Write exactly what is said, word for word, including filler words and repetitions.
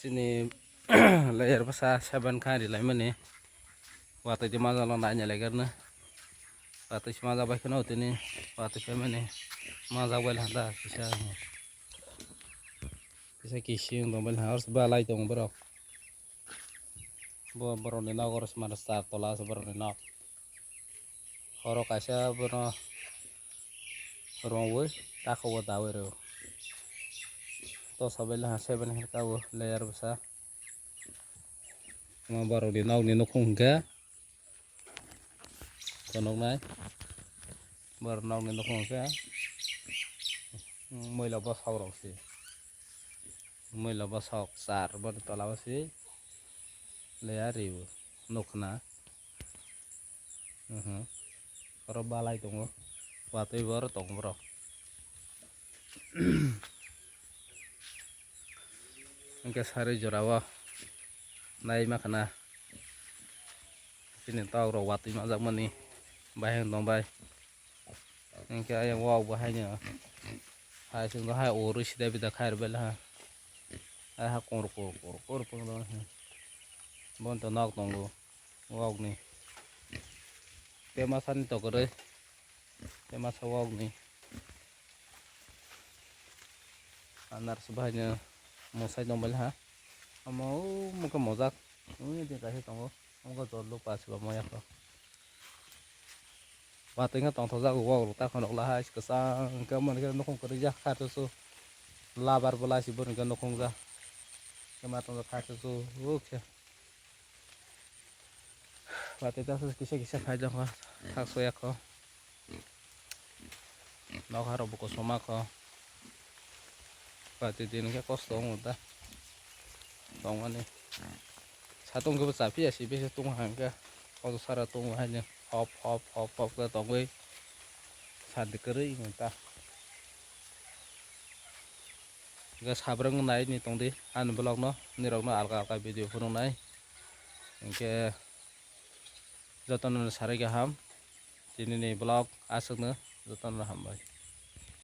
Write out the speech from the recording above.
Chini layer bwsa seven kha ri laimani. Watwi di majalo naina legerno. Watwi si majak bai kheno tini watwi phaimani majak bai landa kisa. Kisa kising tong bai landa ors ba lai tong borok. Bo borokni nok ors mara sar tola se borokni nok. Oro kaisa bono rwngwi takhukbo dawi rw. Tosa bai lwng ha seven khe kabo layer bwsa. Omo borokni nokni nukhung hwnkhe tonoknai. Borok nokni nukhung hwnkhe muila bwsok rok se. Muila bwsok char boni tola o se layer rw nukna. Mhm. Oro balai tongo. Watwi bo oro tongo borok. Hwnkhe sarwi jora o nai ma khna. Chini tok rok watwi majak mani. Bahai tong bai. Hwnkhe ayang wak bo haino. Hai chwng hai o rwi sida bida khair bela ha. Hai ha kor kor kor kor kor. Bon to nok tongo. Wokni. Tei masani tokoroi. Tei masa wokni. Anar se bahaino mosai tongbaili ha. Omo o mokhe mojak. Wngya de kaisa tongo. Omo jol lupa se ba moya kho. Watwi wngkha tongthokjak wok rok ta khonok lahai kwchang khe omo hwnkhe nukhung kwrwi jak kha chuchu. Labar bo lai se bo hwnkhe nukhung jak. Khe ma tongjak kha chuchu o khe. Watwi ta kisa kisa phai jokho thak soya kho. Nokha rok bo kosom ma kho. Watwi din khe kosto wngo da. Tongmani. Satung khe bo cha phiya si bese tung hang khe. Kotor sara tung haino hop hop hop hop khe tongwi. Sadi kwrwi wng ta. Hwnkhe sabrang nai ni tongdi ani vlog no, nirok no alka alka video phunuk nai. Hwnkhe jotono sarai kaham. Tini ni vlog aswk no, jotono hambai.